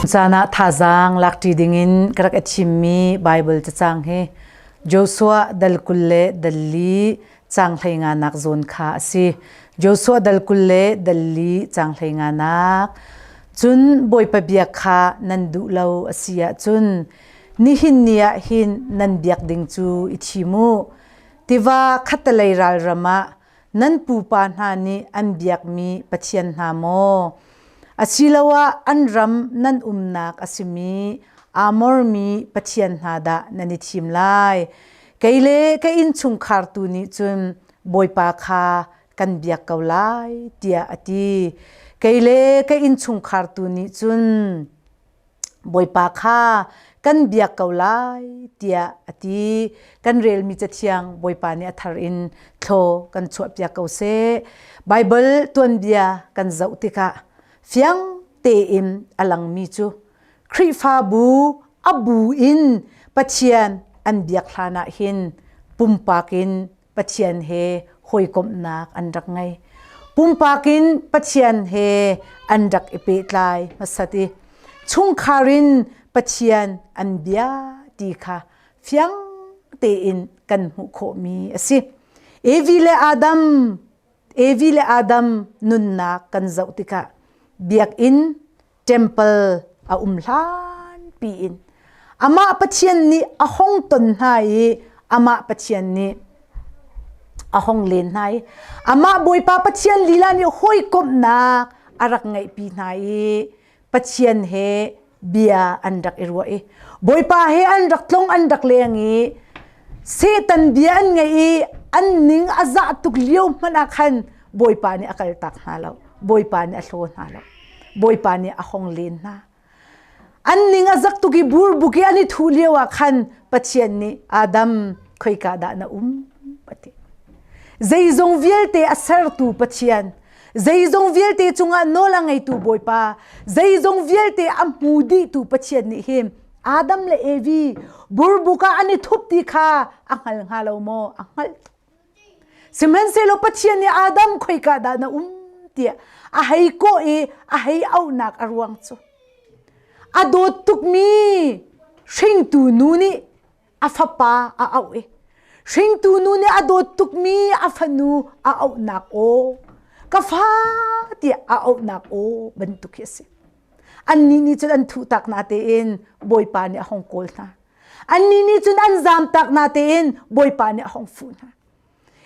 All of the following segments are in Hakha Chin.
Caan ah thazaang lakṭi dingin ka rak i thimmi Baibal cacang hi Joshua dal 20 le dal li caang 15 nak zawn kha a si. Joshua dal 20 le dal li caang 15 nak. Cun Bawipa bia kha nan duh lo a si ahcun nihin ni ah hin nan biak ding cu i thim u. Tiva khattelei ralram ah nan pupa hna nih an biakmi pathian hna maw? Asiloah an ram nan umnak a simi Amor mi pathian hna dah nan i thim lai? Kei le ka innchungkhar tu nih cun Bawipa kha kan biak ko lai, tiah a ti. Kei le ka innchungkhar tu nih cun Bawipa kha kan biak ko lai tiah a ti. Kan relmi cathiang Bawipa nih a thar in thlaw kan chuahpiak ko seh. Baibal tuanbia kan zoh tikah fiang tein a langmi cu Khrihfabu a bu in Pathian an biak hlan ah hin pumpak in Pathian he hawikomhnak an rak ngei. Pumpak in Pathian he an rak i pehtlai hmasat i chungkhar in Pathian an bia ti kha fiang tein kan hmuh khawhmi a si. Evi le Adam Evi le Adam nunnak kan zoh tikah biakinn temple a um hlan piin amah Pathian nih a hong ton hna i amah Pathian nih a hong len hna i amah Bawipa Pathian lila nih hawikomhnak a rak ngeihpi hna i Pathian he bia an rak i ruah i Bawipa he an rak tlong an rak leng i Satan bia an ngaih i an ning a zah tuk lio hmanh ah khan Bawipa nih a kaltak hna lo Bawipa nih a hlaw hna lo Bawipa nih a hong len hna. An ning a zak tuk i burbuk i an i thuh lio ah khan Pathian nih Adam khoika dah na um a ti. Zeizong vialte a sertu Pathian, zeizong vialte cungah nawl a ngeitu Bawipa, zeizong vialte a hmu dihtu Pathian nih hin Adam le Evi burbuk ah an i thup ti kha a hngal hnga lo maw? A hngalh. Sihmanhsehlaw Pathian nih Adam khoika dah na um tiah a hei kawh i a hei auhnak a ruang cu a dawt tukmi hringtu nu nih a fapa a auh i hringtu nu nih a dawt tukmi a fanu a auhnak aw ka fa tiah a auhnak aw bantuk hi a si. Annih nih cun an thuh tak na tein Bawipa nih a hong kawl hna. Annih nih cun an zamtak na tein Bawipa nih a hong fuh hna.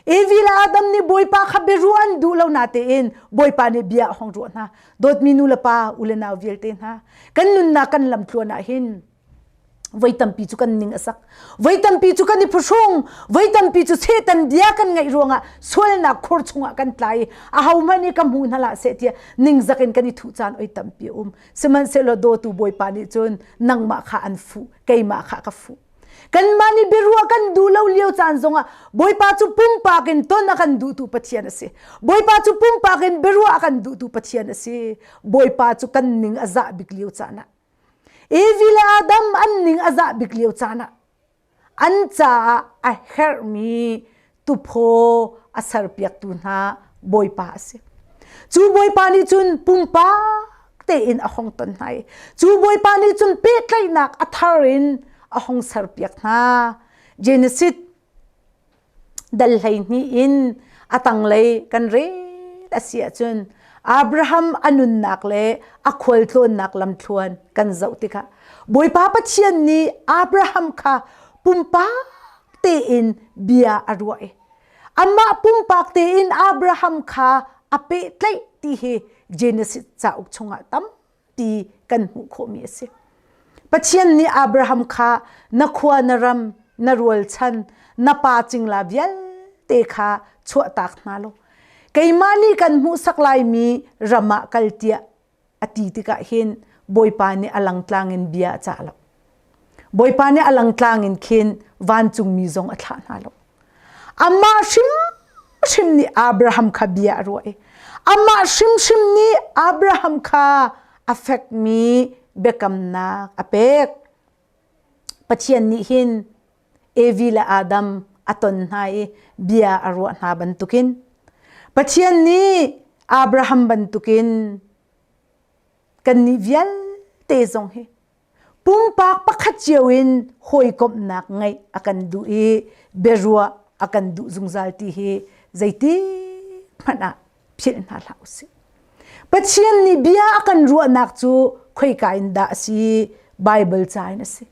Evi le Adam nih Bawipa kha biaruah an duh lo na tein Bawipa nih bia a hong ruah hna. Dawtmi nu le pa, u le nau vialte hna, kan nunnak kan lamtluan ah hin voi tampi cu kan ning a sak. Voi tampi cu kan i phuhrung. Voi tampi cu Satan bia kan ngaih ruangah sualnak khur chungah kan tla i ahohmanh nih ka hmu hna hlah seh tiah ningzak in kan i thuh caan oi tampi a um. Sihmanhsehlaw dawtu Bawipa nih cun nangmah kha an fuh, keimah kha ka fuh. Kanmah nih biaruah kan duh lo lio caan zongah Bawipa cu pumpak in ton a kan duhtu Pathian a si. Bawipa cu pumpak in biaruah a kan duhtu Pathian a si. Bawipa cu kan ning a zah bik lio caan ah Evi le Adam an ning a zah bik lio caan ah an caah a herhmi tuphaw a serpiaktu hna Bawipa a si. Cu Bawipa nih cun pumpak tein a hong ton hna i cu Bawipa nih cun pehtlaihnak a thar in a hong serpiak hna. Genesis dal 12 in a tanglei kan rel a si ahcun Abraham a nunnak le a khualtlawnnak lamthluan kan zoh tikah Bawipa Pathian nih Abraham kha pumpak tein bia a ruah i amah pumpak tein Abraham kha a pehtlaih ti hi Genesis cauk chungah tampi kan hmuh khawhmi a si. Pathian nih Abraham kha na khua na ram na rualchan na pa cingla vialte kha chuahtak hna law keimah nih kan hmuhsak laimi ram ah kal tiah a ti tikah hin Bawipa nih a langtlang in bia a cah lo. Bawipa nih a langtlang in khin vancungmi zong a thlah hna lo. Amah hrimhrim nih Abraham kha bia a ruah i amah hrimhrim nih Abraham kha a fekmi biakamnak a pek. Pathian nih hin Evi le Adam a ton hna i bia a ruah hna bantukin Pathian nih Abraham bantukin kannih vialte te zong hi pumpak pakhat cio in hawikomhnak ngeih a kan duh i biaruah a kan duh zungzal ti hi zeiti hmanh ah philh hna hlah usih. Pathian nih bia a kan ruahnak cu khoika in dah a si? Bible ca in a si.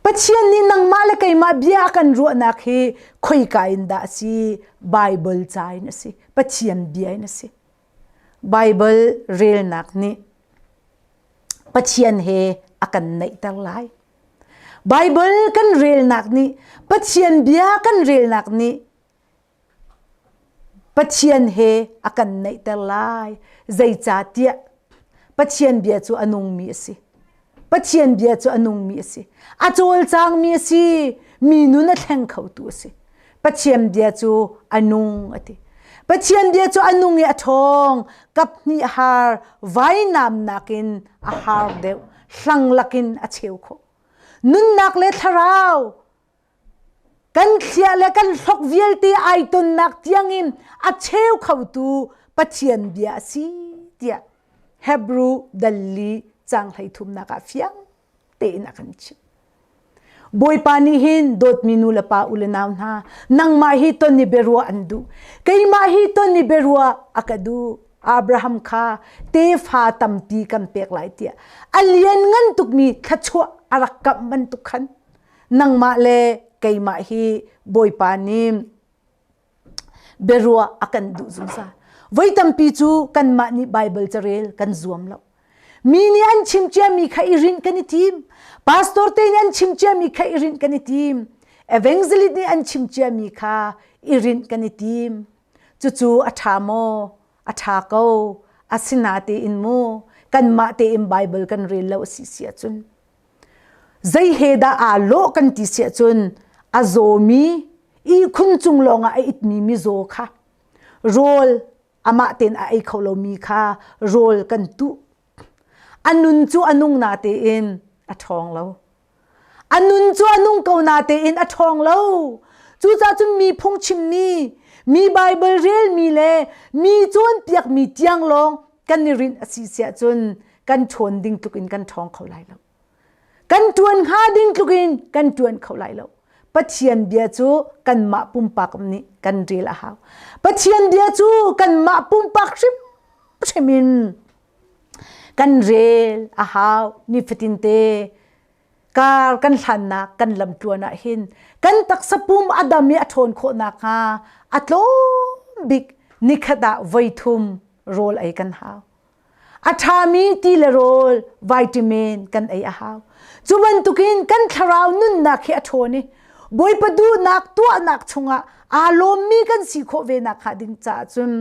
Pathian nih nangmah le keimah bia a kan ruahnak hi khoika in dah a si? Bible ca in a si. Pathian bia in a si. Bible relnak nih Pathian he a kan naihter lai. Bible kan relnak nih Pathian bia kan relnak nih Pathian he a kan naihter lai. Zeicahtiah Pathian bia cu a nungmi a si. Pathian bia cu a nungmi a si. A cawlcangmi a si. Mi nun a thleng khotu a si. Pathian bia cu a nung a ti. Pathian bia cu a nung i a ṭhawng. Kap hnih har vainam nakin a har deuh. Hlang lakin a cheu khawh. Nunnak le thlarau kan thliah le kan hlok vialte ai tonnak tiangin a cheu khotu Pathian bia a si tiah Hebrew dalli cang hlei thumnak ah fiang tein a kan chimh. Bawipa nih hin dawtmi nu le pa u le nau hna nangmah hi ton i biaruah an duh keimah hi ton i biaruah a ka duh Abraham kha tefa tampi kan pek lai tiah a lian ngan tukmi thluachuah a rak kamh bantuk khan nangmah le keimah hi Bawipa nih biaruah a kan duh zungzal. Voi tampi cu kanmah nih Baibal carel kan zuam lo. Mi nih an chim ciami kha i rinh kan i tim. Pastor te nih an chim ciami kha i rinh kan i tim. Evangelist nih an chim ciami kha i rinh kan i tim. Cucu a ṭha maw? A ṭha ko. Asinatein mu kanmah tein Baibal kan rel lo a si si ahcun Zei he dah aa lawh kan ti siah cun a zawmi ihkhun cung lawngah a itmi mizaw kha rawl amah tein a ei kho lomi kha rawl kan tuh. A nun cu a nung natein a ṭhawng lo. A nun cu a nung ko natein a ṭhawng lo. Cucaah cun mi phungchimmi, mi Baibal relmi le mi cawnpiakmi tiang lawng kan i rinh a si siah cun kan ṭhawn ding tluk in kan ṭhawng kho lai lo. Kan ṭuan hnga ding tluk in kan ṭuan kho lai lo. Pathian bia cu kanmah pumpak nih kan rel a hau. Pathian bia cu kanmah pumpak hrimhrim in kan rel a hau. Nifatin te kar kan hlannak kan lamtluan ah hin kan taksa pum a dam i a ṭhawn khawh nakhnga a tlawm bik nikhat ah voithum rawl ei kan hau. A ṭhami ti le rawl vitamin kan ei a hau. Cu bantukin kan thlarau nunnak hi a ṭhawn i Bawipa duhnak tuahnak chungah aa lawmmi kan si khawh ve nak hnga ding caah cun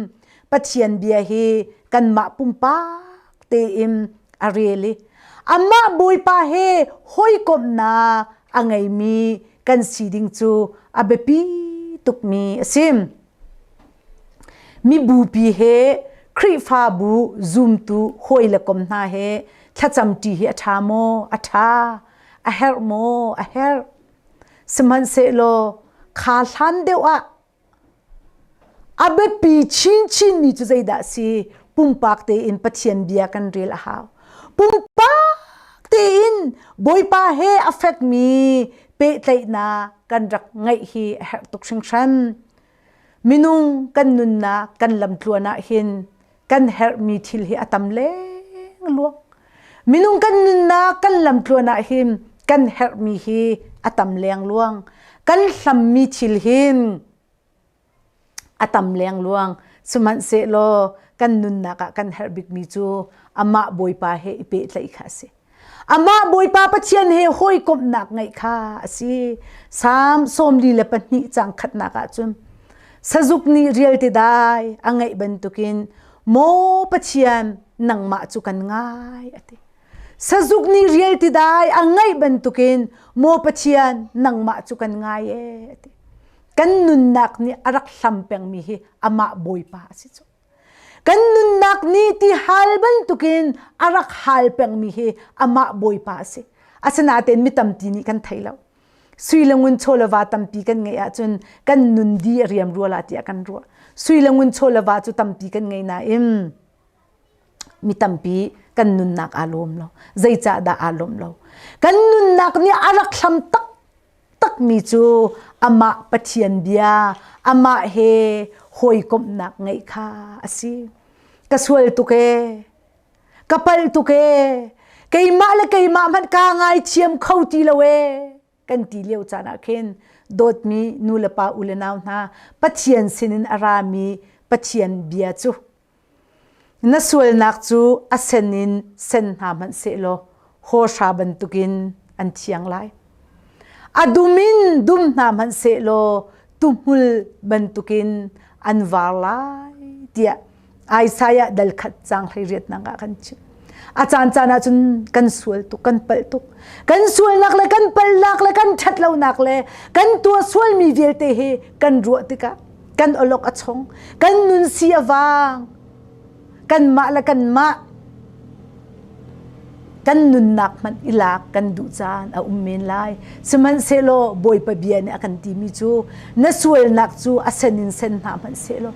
Pathian bia hi kanmah pumpak tein a rel i amah Bawipa he hawikomhnak a ngeimi kan si ding cu a biapi tukmi a si. Mibupi he Khrihfabu zumtu hawi le kom hna he thlacamṭi hi a ṭha maw? A ṭha. A herh maw? A herh. Sihmanhsehlaw kha hlan deuh ah a biapi chinchinmi cu zeidah a si? Pumpak tein Pathian bia kan rel a hau. Pumpak tein Bawipa he a fekmi pehtlaihnak kan rak ngeih hi a herh tuk hringhran. Minung kan nunnak kan lamtluan ah hin kan herhmi thil hi a tam lengluang. Minung kan nunnak kan lamtluan ah hin kan herhmi hi a tam lengluang. Kan hlammi thil hin a tam lengluang. Sihmanhsehlaw kan nunnak ah kan herh bikmi cu amah Bawipa he i pehtlaih kha a si. Amah Bawipa Pathian he hawikomhnak ngeih kha a si. Salm 42 cang khatnak ah cun sazuk nih rial ti dai a ngeih bantukin maw Pathian nangmah cu kan ngai a ti. Sazuk nih rial ti dai a ngeih bantukin maw Pathian nangmah cu kan ngai e a ti. Kan nunnak nih a rak hlam pengmi hi amah Bawipa a si cu. Kan nunnak nih ti hal bantukin a rak hal pengmi hi amah Bawipa a si. Asinain mi tampi nih kan thei lo. Sui le ngun chaw le va tampi kan ngeih ahcun kan nun di a riam rua la tiah kan ruah. Sui le ngun chaw le va cu tampi kan ngei nain Mi tampi kan nunnak aa lawm lo. Zeicah dah aa lawmh lo? Kan nunnak nih a rak hlam taktakmi cu amah Pathian bia, amah he hawikomhnak ngeih kha a si. Ka sual tuk ee, ka palh tuk ee, keimah le keimah hmanh kaa ngaithiam kho ti lo ee kan ti lio caan ah khin dawtmi nu le pa u le nau hna Pathian sinin a rami Pathian bia cu na sualnak cu a sen in sen hna hmanh sehlaw hawhra bantukin an thiang lai. A dum in dum hna hmanh sehlaw tuhmul bantukin an var lai tiah Isaiah dal khat cang hlei riatnak ah kan chim. A caan caan ah cun kan sual tuk, kan palh tuk. Kan sualnak le kan palhnak le kan ṭhatlonak le kan tuah sualmi vialte hi kan ruah tikah kan awlok a chong, kan nun si a vang. Kanmah le kanmah kan nunnak hmanh i lak kan duh caan a um men lai. Sihmanhsehlaw Bawipa bia nih a kan timi cu na sualnak cu a sen in sen hna hmanhsehlaw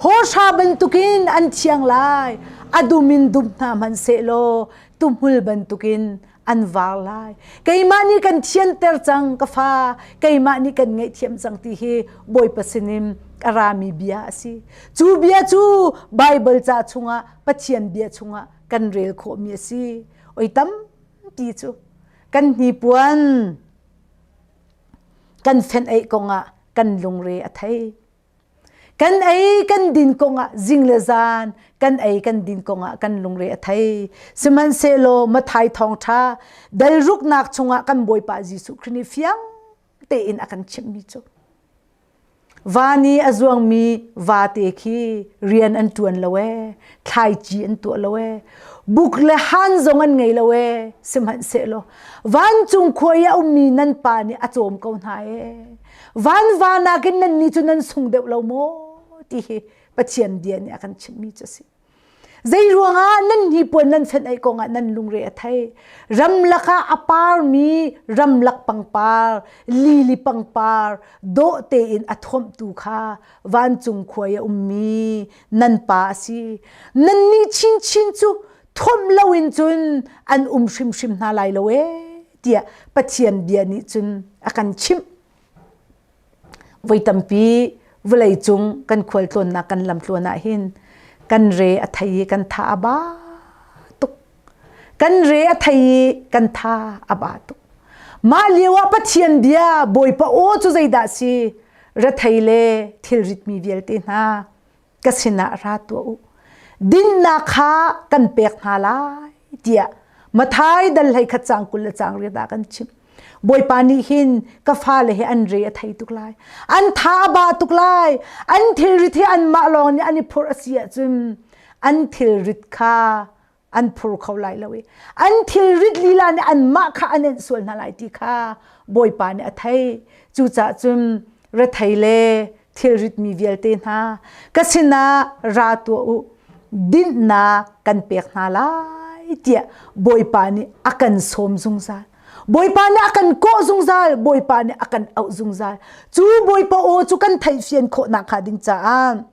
hawhra bantukin an thiang lai, a dum in dum hna hmanhsehlaw tuhmul bantukin an var lai. Keimah nih kan thianter cang ka fa, keimah nih kan ngaihthiam cang ti hi Bawipa sinin a rami bia a si. Cu bia cu Baibal ca chungah Pathian bia chungah kan rel khawhmi a si. Oi tampi cu kan hnipuan kan fenh eih kongah kan lungre a thei. Kan ei kan din kongah zing le zan kan ei kan din kongah kan lungre a thei. Sihmanhsehlaw Mathai thawngṭha dal ruknak chungah kan Bawipa Jesuh Khrih nih fiang tein a kan chimhmi cu Van i a zuangmi vate khi rian an ṭuan lo ee, thlaici an tuah lo ee, buk le han zong an ngei lo ee, sihmanhsehlaw vancung khua i a ummi nan pa nih a cawm ko hna ee. Van va nakin nannih cu nan sung deuh lo maw ti hi Pathian bia nih a kan chimhmi cu a si. Zei ruangah nan hnipuan nan fenh ei kongah nan lungre a thei. Ramlak ah a parmi ramlak pangpar, lili pangpar, dawh tein a thuamhtu kha vancung khua i a ummi nan pa a si. Nannih chinchin cu thuamh loin cun an um hrimhrim hna lai lo ee tiah Pathian bia nih cun a kan chimh. Voi tampi vawleicung kan khualtlawnnak kan lamtluan ah hin kan re a thei i kan tha a ba tuk. Kan re a thei i kan tha a ba tuk. Mah lio ah Pathian bia Bawipa aw cu zeidah si? Rethei le thilritmi vialte hna ka sinah ra tuah u. Dinnak kha kan pek hna lai tiah Mathai dal hlei khat cang 20 le cang riat ah kan chimh. Bawipa nih hin ka fale hi an re a thei tuk lai. An tha a ba tuk lai. An thilrit hi anmah lawng nih an i phurh a si ahcun an thilrit kha an phur kho lai lo i an thilrit lila nih anmah kha an enh sual hna lai ti kha Bawipa nih a theih. Cucaah cun rethei le thilrit mi vialte hna ka sinah ra tuah u dinhnak kan pek hna lai tiah Bawipa nih a kan sawm zungzal. Bawipa nih a kan kawh zungzal, Bawipa nih a kan auh zungzal. Cu Bawipa aw cu kan theihfian khawh nakhnga ding caah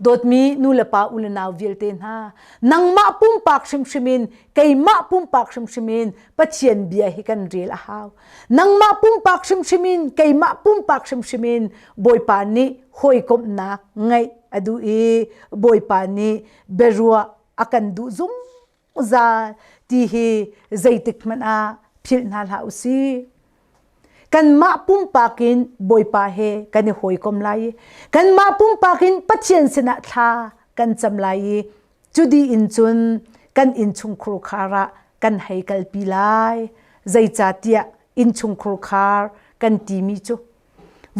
Dawtmi nu le pa u le nau vialte hna, nangmah pumpak hrimhrim in, keimah pumpak hrimhrim in Pathian bia hi kan rel a hau. Nangmah pumpak hrimhrim in, keimah pumpak hrimhrim in Bawipa nih hawikomhnak ngeih a duh i Bawipa nih biaruah a kan duh zungzal ti hi zeitik hmanh ah philh hna hlah u sih. Kanmah pumpak in Bawipa he kan i hawikom lai i kanmah pumpak in Pathian sinah thla kan cam lai i cudi in cun kan innchungkhur khar ah kan hei kalpi lai. Zeicahtiah innchungkhur khar kan timi cu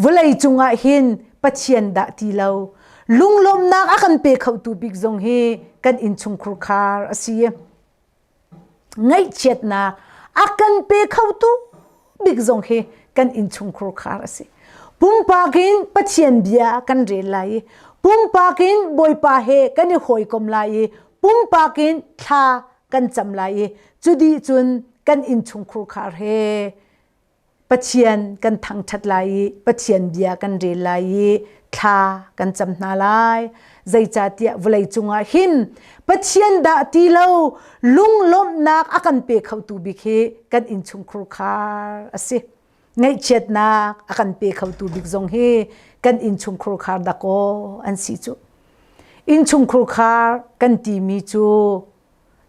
vawlei cungah hin Pathian dah ti lo lunglawmhnak a kan pe khotu bik zong hi kan innchungkhur khar a si. Ngaihchiatnak a kan pe khotu bik zong hi kan innchungkhur khar a si. Pumpak in Pathian bia kan rel lai i pumpak in Bawipa he kan i hawikom lai i pumpak in thla kan cam lai i cudi cun kan innchungkhur khar he. Pathian kan thangṭhat lai i Pathian bia kan rel lai i thla kan cam hna lai. Zeicahtiah vawlei cungah hin Pathian dah ti lo lunglawmhnak a kan pe khotu bik hi kan innchungkhur khar a si. Ngaihchiatnak a kan pe khotu bik zong hi kan innchungkhur khar dakaw an si cu. Innchungkhur khar kan timi cu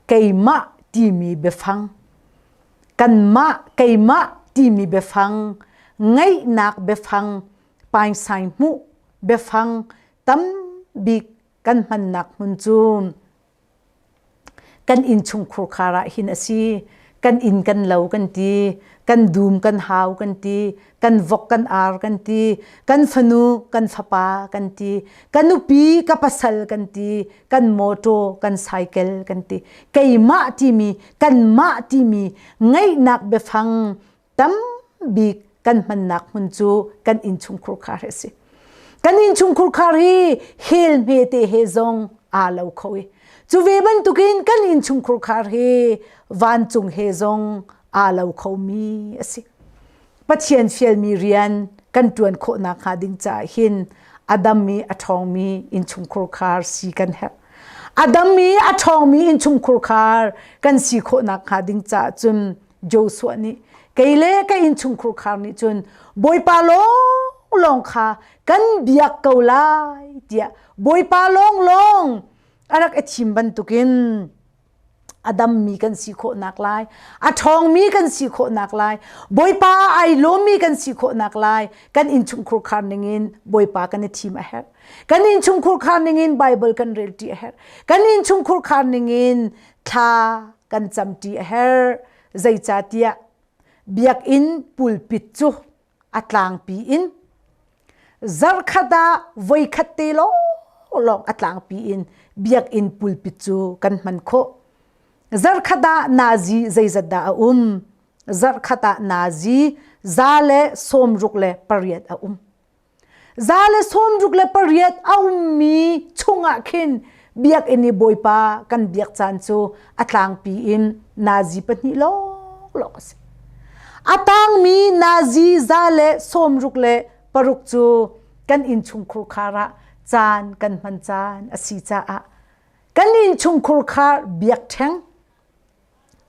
keimah timi biafang kanmah keimah timi biafang ngaihnak biafang paisai hmuh biafang tam bik kan hmannak hmun cu kan innchungkhur khar ah hin a si kan inn kan lo kan ti kan dum kan hau kan ti kan vok kan ar kan ti kan fanu kan fapa kan ti kan nupi ka pasal kan ti kan mawṭaw kan cycle kan ti keimah timi kanmah timi ngaihnak biafang tam bik kan hmannak hmun cu kan innchungkhur khar hi a si kan innchungkhur khar hi hel hmete he zong aa lo kho i cu ve bantukin kan innchungkhur khar hi vancung he zong aa lo khomi a si Pathian fialmi rian kan ṭuan khawh nakhnga ding caah hin a dam i a ṭhawngmi innchungkhur khar si kan herh. A dam i a ṭhawngmi innchungkhur khar kan si khawh nakhnga ding caah cun Joshua nih kei le ka innchungkhur khar nih cun Bawipa lawnglawng kha kan biak ko lai tiah Bawipa lawnglawng a rak i thim bantukin a dammi kan si khawhnak lai a ṭhawngmi kan si khawhnak lai bawipa ai lawmmi kan si khawhnak lai kan innchungkhur khar ningin bawipa kan i thim a herh kan innchungkhur khar ningin bible kan relṭi a herh kan innchungkhur khar ningin thla kan camṭi a herh zeicahtiah biakinn pulpit cu a tlangpi in zarkhat ah voikhat te lawnglawng a tlangpi in biakinn pulpit cu kan hman khawh zarkhat ah nazi zeizat dah a um zarkhat ah nazi 168 a um 168 a ummi chungah khin biakinn i bawipa kan biak caan cu a tlangpi in nazi pahnih lawnglawng a si. A tangmi nazi 166 cu kan innchungkhur khar ah caan kan hman caan a si caah kan innchungkhur khar biakṭheng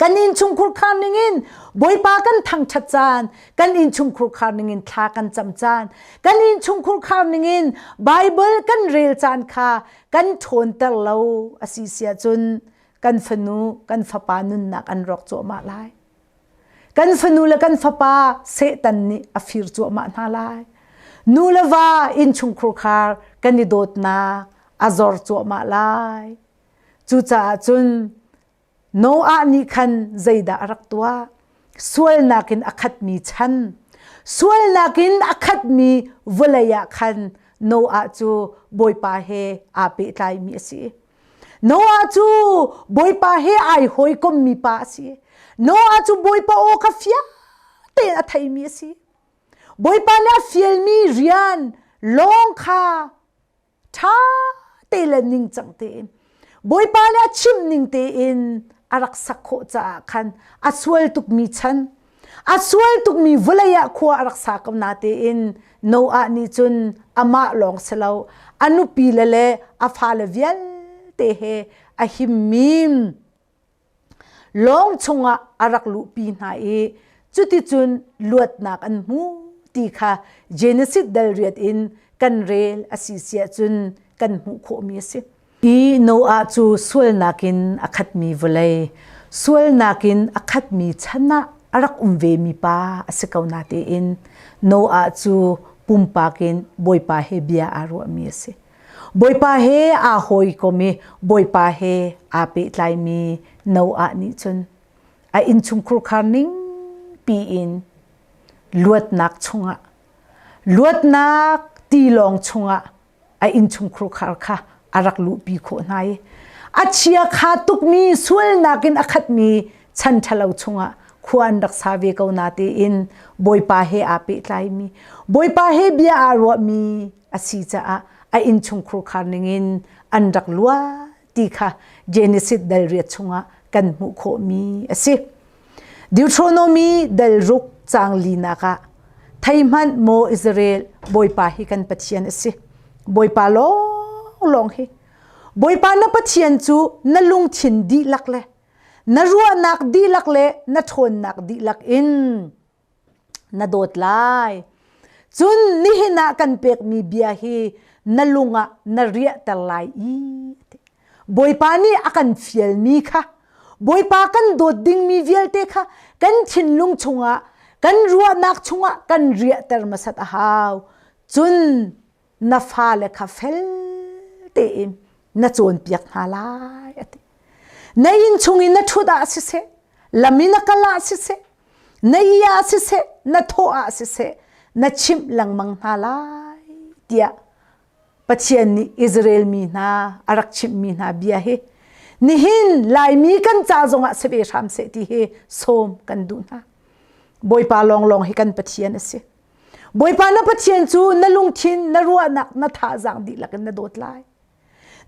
Kan innchungkhur khar ningin Bawipa kan thangṭhat caan, kan innchungkhur khar ningin thla kan cam caan, kan innchungkhur khar ningin Bible kan rel caan kha kan ṭhawnter lo a si sia cun kan fanu, kan fapa nunnak an rawk cuahmah lai. Kan fanu le kan fapa Satan nih a fir cuahmah hna lai. Nu le va innchungkhur khar kan i dawtnak a zor cuahmah lai. Cucaah cun Noah nih khan zeidah a rak tuah? Sualnak in a khatmi chan, sualnak in a khatmi vawlei ah khan Noah cu Bawipa he aa pehtlaimi a si. Noah cu Bawipa he ai hawikommi pa a si. Noah cu Bawipa aw kha fiang tein a theimi a si. Bawipa nih a fialmi rian lawng kha ṭha te le ningcang tein Bawipa nih a chimh ning tein a rak sak khawh caah khan a sual tukmi chan a sual tukmi vawlei ah khua a rak sa ko na tein Noah nih cun amah lawng si lo a nupi le le a fale vialte he a himmi Lawng chungah a rak luhpi hna i cuticun luatnak an hmu ti kha Genesis dal riat in kan rel a si siah cun kan hmuh khawhmi a si. I Noah cu sualnak in a khatmi vawlei, sualnak in a khatmi chan ah a rak um vemi pa a si ko natein Noah cu pumpak in Bawipa he bia aa ruahmi a si. Bawipa he aa hawikom i Bawipa he aa pehtlaimi Noah nih cun a innchungkhur khar ning piin luatnak chungah luatnak tilawng chungah a innchungkhur khar kha a rak luhpi khawh hna i a chia kha tukmi sualnak in a khatmi chan ṭhalo chungah khua an rak sa ve ko na tein Bawipa he aa pehtlaimi Bawipa he bia aa ruahmi a si caah a innchungkhur khar ningin an rak lua ti kha Genesis dal riat chungah kan hmuh khawhmi a si. Deuteronomy dal ruk Caang linak ah thei hmanh maw Israel Bawipa hi kan Pathian a si. Bawipa lawnglawng hi. Bawipa na Pathian cu na lungthin dihlak le na ruahnak dihlak le na ṭhawnnak dihlak in na dawt lai. Cun nihin ah kan pekmi bia hi na lung ah na riahter lai i Bawipa nih a kan fialmi kha Bawipa kan dawt dingmi vialte kha kan thinlung chungah kan ruahnak chungah kan riahter hmasat a hau. Cun na fale kha fel tein na cawnpiak hna lai a ti. Na inn chung in na ṭhut ah siseh, lam in na kal ah siseh, na i ah siseh, na thawh ah siseh, na chimh lengmang hna lai tiah Pathian nih Israel mi hna a rak chimhmi hna bia hi nihin Laimi kan ca zongah si ve hram seh ti hi sawm kan duh hna. Bawipa lawnglawng hi kan Pathian a si. Bawipa na Pathian cu na lungthin, na ruahnak, na thazaang dihlak in na dawt lai.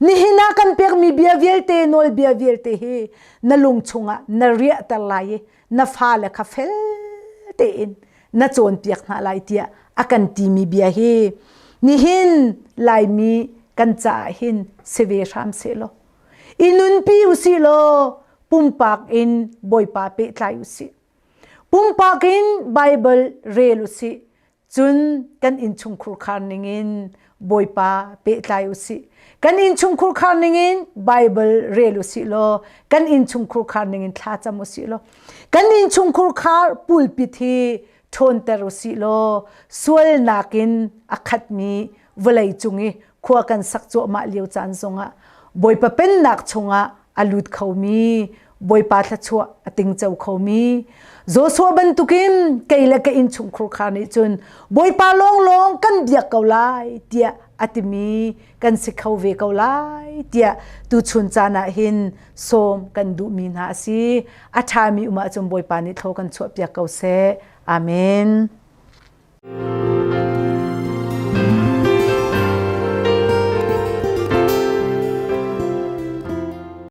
Nihin ah kan pekmi bia vialte, nawlbia vialte hi na lung chungah na riahter lai i na fale kha fel tein na cawnpiak hna lai tiah a kan timi bia hi nihin Laimi kan caah hin si ve hram sehlaw i nunpi usih law pumpak in Bawipa pehtlai usih. Pumpak in Baibal rel usih Cun kan innchungkhur khar ningin Bawipa pehtlai usih. Kan innchungkhur khar ningin Bible rel usih law kan innchungkhur khar ningin thlacam usih law kan innchungkhur khar pulpit hi ṭhawnter usih law sualnak in a khatmi vawlei cung i khua kan sak cuahmah lio caan zongah Bawipa pennak chungah a lut khomi Bawipa thluachuah a tingco khomi Joshua bantukin kei le ka innchungkhur khar nih cun Bawipa lawnglawng kan biak ko lai tiah a timi kan si kho ve ko lai tiah tuchun caan ah hin sawm kan duhmi hna a si. A ṭhami um ahcun Bawipa nih thlaw kan chuahpiak ko seh. Amen.